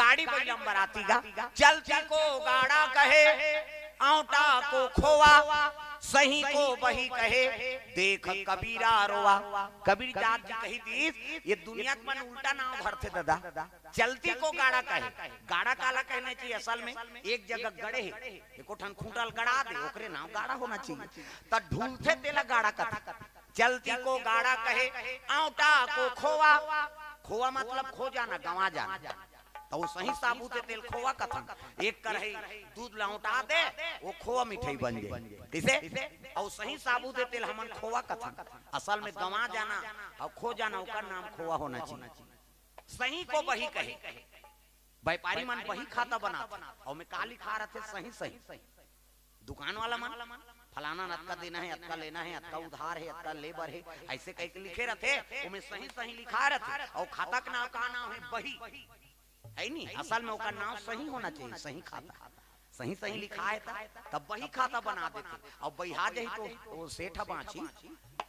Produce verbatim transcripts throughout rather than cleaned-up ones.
ताड़ी बइला म बराती गा। चलती को गाड़ा कहे, औंटा को खोवा, सही को बही कहे, देख कबीरा रोवा। कबीर दास जी कहि दीस, ये दुनिया के मन उल्टा नाव धरथे ददा। चलती को गाड़ा कहे, गाड़ा काला कहना चाहिए? असल में एक जगह गड़े हे, एको ठन खूंटा ल गड़ा दे, ओकरे नाव गाड़ा होना चाहिए। त ढुलथे तेला गाड़ा कथे। चलती को गाड़ा कहे, औंटा को खोवा। खोवा मतलब खो जाना, गंवा जाना। त वो सही साबूत हे तेला खोवा कथन। एक करही दूध ल औंटा दे, वो खोवा मिठाई बन जाए। कइसे? अउ सही साबूत हे तेला हमन खोवा कथन। असल में गंवा जाना अउ खो जाना, ओकर नाम खोवा होना चाहिए। सही को बही कहे। व्यापारी मन बही खाता बनाथे, अउ ओमे का लिखा रथे? सही, सही। दुकान वाला मन, फलाना न अतका देना हे, अतका लेना हे, अतका उधार हे, अतका ले बर हे, अइसे कहिके लिखे रथे, ओमे सही, सही लिखा रथे। अउ खाता के नाव का नाव हे? बही। हे नी? असल में ओकर नाव सही होना चाहिए, सही खाता। सही, सही लिखा हे त, तब बही खाता बना देथे। अउ बहिहा जही त वो सेठ ह बांचही,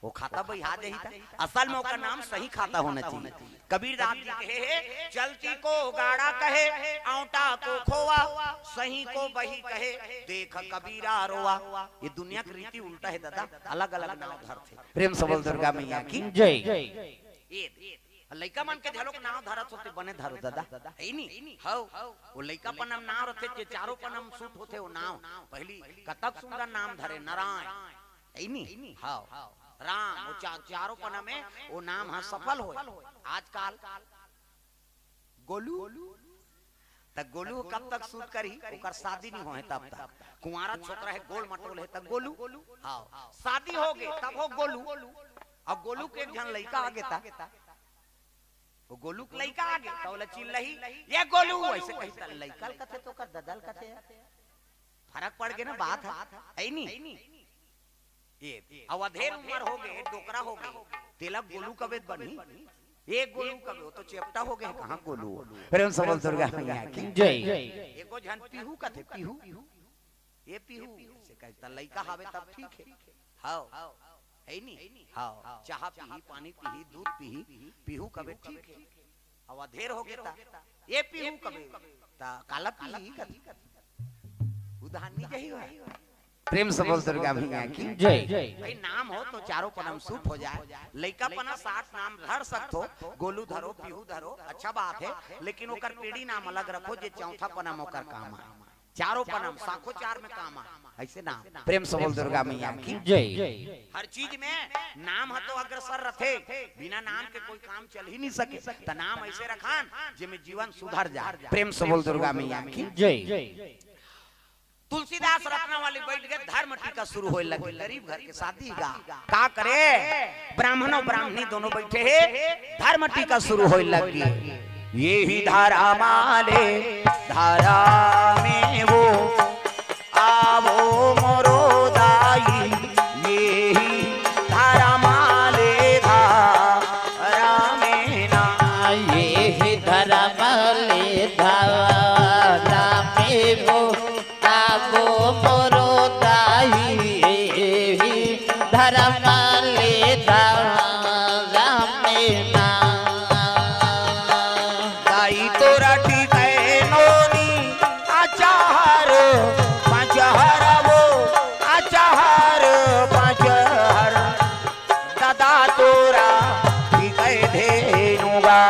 वो खाता बहिहा जही त। असल में ओकर नाम सही खाता होना चाहिए। कबीर दास जी कहे हे, चलती को गाड़ा कहे, औंटा को खोवा, सही को बही कहे, देख कबीरा रोवा। ये दुनिया के रीति उल्टा हे ददा, अलग-अलग नाव धरथे। प्रेम से बोल दुर्गा मैया की जय। ये लइका मन के घलोक नाव धरत होते, बने धरो ददा, हे नी? हव, वो लइका पना म नाव रथे, जे चारों पना म सूट होथे वो नाव। पहिली कतक सुंदर नाम धरे, नारायण, हे नी? हव, राम, वो चा-, चारों पना में वो नाम ह सफल होय। आजकल गोलू, त गोलू कब तक सूट करही? ओकर शादी नहीं होय तब तक। कुंवारा छोकरा हे, गोल मटोल हे, त गोलू। हव, शादी होगे तब हो गोलू। अउ गोलू के एक झन लइका आगे त, वो गोलू के लइका आगे त ओला चिल्लाही, "ये गोलू," अइसे कही त लइका ल कथे त ओकर ददा ल कथे। फरक पड़ गे ना बात ह, हे नी? ये, अउ अधेर उमर होगे, डोकरा होगे, तेला गोलू कबे त बनही? ये गोलू कबे, वो तो चेपटा होगे, कहाँ गोलू? प्रेम से बोल दुर्गा मैया की जय। एको झन पीहू कथे, पीहू, ये पीहू, अइसे कही त लइका हवे तब ठीक हे। हव, हे नी? हव, चाहा पीही, पानी पीही, दूध पीही, पीहू कबे ठीक हे। अउ अधेर होगे त, ये पीहू कबे, त काला पीही कथे। उधार नहीं जही होय। प्रेम से बोल दुर्गा मैया की जय। भाई नाम हो तो चारों पना म सूट हो जाय। लइका पना सात नाम धर सकथो, गोलू धरो, पीहू धरो, अच्छा बात हे, लेकिन ओकर पीढ़ी नाम अलग रखो, जे चौथा पना म ओकर काम आय। चारों पना म, साखो चार में काम आय, अइसे नाम। प्रेम से बोल दुर्गा मैया की जय। हर चीज में नाम ह तो अग्रसर रथे, बिना नाम के कोई काम चल ही नहीं सके। त नाम अइसे रखन, जेमे जीवन सुधर जाय। प्रेम से बोल दुर्गा मैया की जय। तुलसीदास रत्नावली बइठ गे, धर्म टीका शुरू होय लगे। गरीब घर के शादी गा, का करे, ब्राह्मण अउ ब्राह्मणी दोनों बइठे हे, धर्म टीका शुरू होय लगे। ये ही धर्म ले धर्म में वो, आवो मोरो दाई, ये ही धर्म ले धर्म में ना। ये ही धर्म ले धर्म में वो, आवो मोरो दाई, ये ही धर्म ले धर्म में ना। दाई तोरा टीके नोनी, अचहर पचहर वो, अचहर पचहर। ददा तोरा टीके धेनु गा।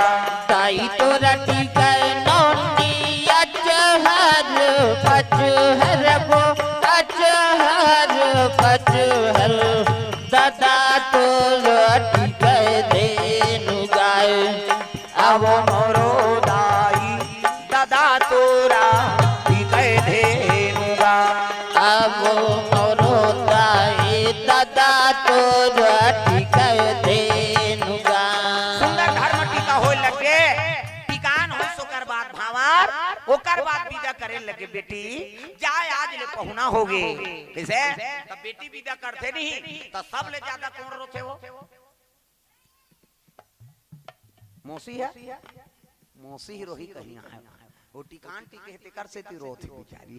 दाई तोरा टीके नोनी, अचहर पचहर वो, अचहर पचहर। ददा तोरा टीके धेनु गाय। आवो मोरो दाई, ददा तोरा टीके धेनु गा। आवो मोरो दाई, ददा तोरा टीके धेनु गा। सुंदर धर्म टीका होय लगे, टीकान होय सोकर बाद भांवर, ओकर बाद विदा करे लगे, बेटी जाय आज ले पहुना होगे। कइसे? त बेटी विदा करथे नहीं, त सबले ज्यादा कोन रोथे हो? मौसी हे? मौसी ही रोही कहीं आय। वो टीकान टीके हे, तेकर सेती रोथे बिचारी।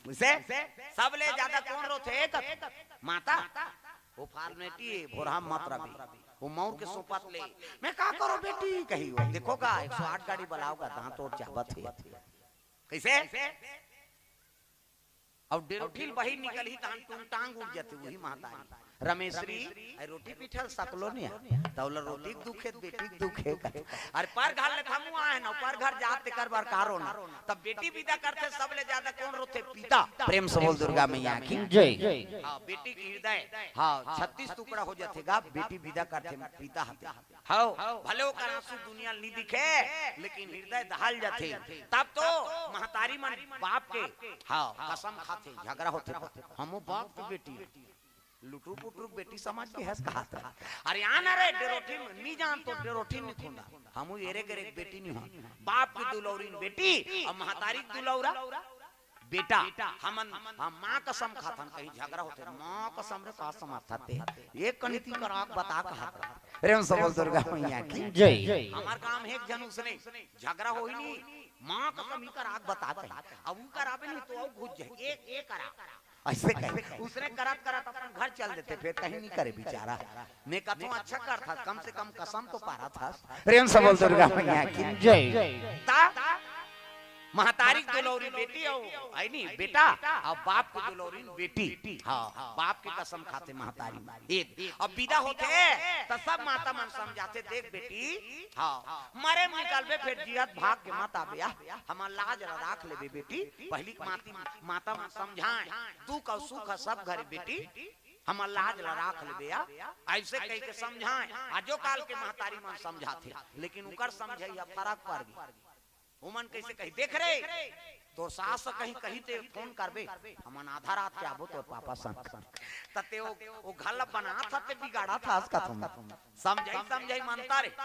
उसे सबले ज्यादा कोन रोथे? एक माता। वो फॉर्मेलिटी हे, भोरहा मत रबे। वो मौर के सोपत ले, "मैं का करो बेटी?" कही, "वो देखो गा, एक सौ आठ गाड़ी बलाओ गा, दांत ओर चाबत हे।" कइसे? अब डेरोठिल बहिर निकलही, तहन टूंग टांग उठ जाथे, वही महतारी। "रमेसरी, अरे रोटी पीठल सकलो नहीं है।" त ओला रोटी के दुखे, बेटी के दुखे। अरे पर घर ले थमू आए न, पर घर जात तेकर बर कारो ना। तब बेटी विदा करथे, सबले ज्यादा कोन रोथे? पिता। प्रेम से बोल दुर्गा मैया की। जय। हाँ, बेटी के हृदय, हाँ, छत्तीस टुकड़ा हो जाथे गा, बेटी विदा करथे पिता हते। हव, भले ओकर आंसू दुनिया ल नी दिखे, लेकिन हृदय दहल जाथे। तब तो महतारी मन बाप के, हाँ, कसम खाथे, झगड़ा होथे। "हमू बाप के बेटी, लुटरू पुटरू बेटी समझ के हंस कहा था।" अरे आना रे डेरोठी में, नी जान तो डेरोठी नी खुंदा। "हमू एरे गेरे के बेटी नी हो, बाप की दुलौरीन बेटी और महतारी के दुलौरा बेटा।" हमन, हम माँ कसम खाथन, कहीं झगड़ा होथे, "माँ कसम रे, का समझ थाते? एक कनिती कर आग बता," कहा था। प्रेम से बोल दुर्गा मैया की। जय। हमार गांव में एक झन उसने झगड़ा होही नी, "माँ कसम ही कर आग बता," कही। अब ऊ कराबे नी तो अउ घुस जाए, एक, एक करा। अइसे कहे, उसने करत करत अपन घर चल देथे, फेर कहीं नी करे बेचारा। मैं कथों अच्छा करथस, कम से कम कसम तो पारथस। प्रेम से बोल दुर्गा मैया की। जय। ता महतारी के दुलौरी बेटी अउ, है नी, बेटा, अउ बाप के दुलौरी बेटी। हाँ, बाप के कसम खाथे महतारी। एक, अब विदा होथे, त सब माता मन समझाथे, "देख बेटी, हाँ, मरे में निकलबे, फेर जियत भाग के मत आबे, आ, हमर लाज ल राख लेबे बेटी।" पहिली के माती, माता मन समझाए, "दुख अउ सुख ह सब घरे बेटी, हमर लाज ल राख लेबे, आ।" अइसे कहि के समझाए। आजो काल के महतारी मन समझाथे, लेकिन उकर समझइया फरक पर गे। ओमन कइसे कही, "देख रे, तोर सास ह कहीं कही ते फोन करबे, हमन आधा रात के आबो तोर पापा संग।" त ते ओ, ओ घर ल बनाथस ते बिगाड़थस कथों। समझई, समझई मनता रे।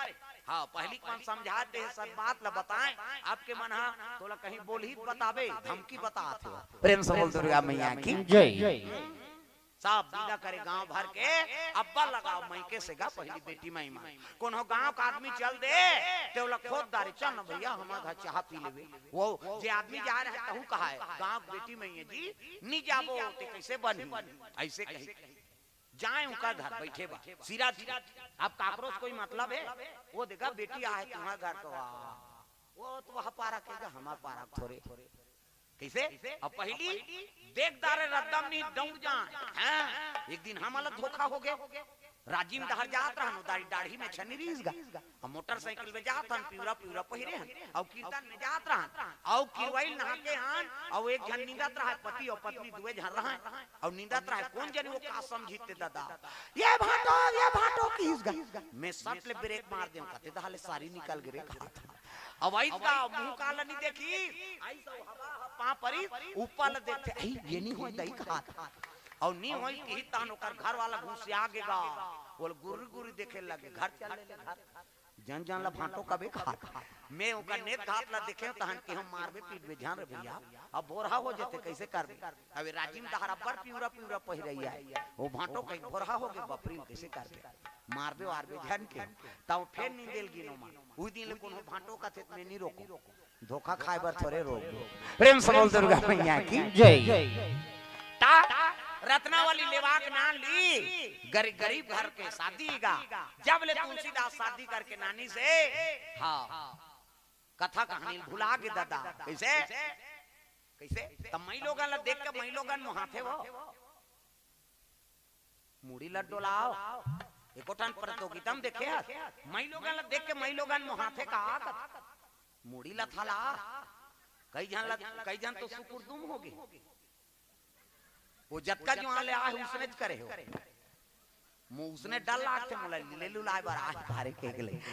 हाँ, पहिली के मन समझा दे, सब बात ल बताए। अब के मन हा तोला कहीं बोलही त बताबे, धमकी बतात हे। प्रेम से बोल दुर्गा मैया की। जय। सब विदा करे गांव भर के, अब्बा लगाओ मइके से गा पहिली बेटी माई मा। कोनो गांव का आदमी चल दे, ते ओला खोद डारे, "चल न भैया, हमर घर चाह पी लेबे।" वो जे आदमी जा रहा है, तहू कहा है, "गांव के बेटी माई है जी, नी जाबो, ते कइसे बनही?" अइसे कही। जाए उनका घर बइठे बा, सिरा धीरे। अब काकरो से कोई मतलब है? वो देखा बेटी आहे तुम्हार घर तो, वाह, वो तो वह पारा के गा, हमार पारा थोरे। कइसे? अब पहिली देख डारे रद्दम नी दौड़ जाए। हाँ, एक दिन हमला धोखा हो गे। राजिम डहर जात रहन, उदारी डाढ़ी में छन्नी रिहिस गा। अब मोटरसाइकिल में जात हन, पिवरा पिवरा पहिरे हन। अउ कीर्तन में जात रहन, अउ किरवइल नहा के आन, अउ एक झन नींदत रहय, पति अउ पत्नी दुए झन रहय, अउ नींदत रहय, कोन जनी वो का समझिस ते ददा, "ये भांटो, ये भांटो," किहिस गा। मैं सट ले ब्रेक मार देंव, कथे दहा ले सारी निकल गे रे कहा था। अब अइस गा, मुंह काला नी देखी, अइस अउ हवा ह पांव परिस, ऊपर ल देखथे, "अई, ये नी होय दई," कहा था। अउ नी होय किही तहन ओकर घर वाला घुसिया गे गा, वो गुर्री गुर्री देखे लगे, "घर चल ले, ले घर।" जन जन ला भांटो कबे कहा। मैं ओकर नेत घात ला देखेंव तहन केहेंव मारबे पीटबे झन रे भैया। अब भोरहा हो जथे, कइसे करबे? अब ए राजिम डहर अब्बड़ पिवरा पिवरा पहिरइया हे। वो भांटो कही भोरहा हो गे बपरी, कइसे करबे? मारबे वारबे झन के। तब फेर नींदे ल गिनों मा। उही दिन ले कोनो भांटो कथे त मैं नी रोकों। धोखा खाए बर थोरे रोक दो। प्रेम से बोल दुर्गा मैया की। जय। ता रत्नावली लेवा के नान ली, गरी-, गरीब घर के शादी गा। जब ले तुलसीदास शादी करके नानिस हे, हाँ, कथा कहानी भुला गे ददा। कइसे? कइसे? त मइलोगन ला देख के मइलोगन मोहाथे वो। मुड़ी ला डोलाव। एको ठन प्रतियोगिता म देखे हस? मइलोगन ला देख के मइलोगन मोहाथे का? मुड़ी ला थला। कई झन ला, कई झन तो सुकुरदुम हो गे। वो जतका जुआं ले आहे, उसने च करे हो। मो उसने डर लागथे, मोला ले लुलाए बर आहे, भारे के ले।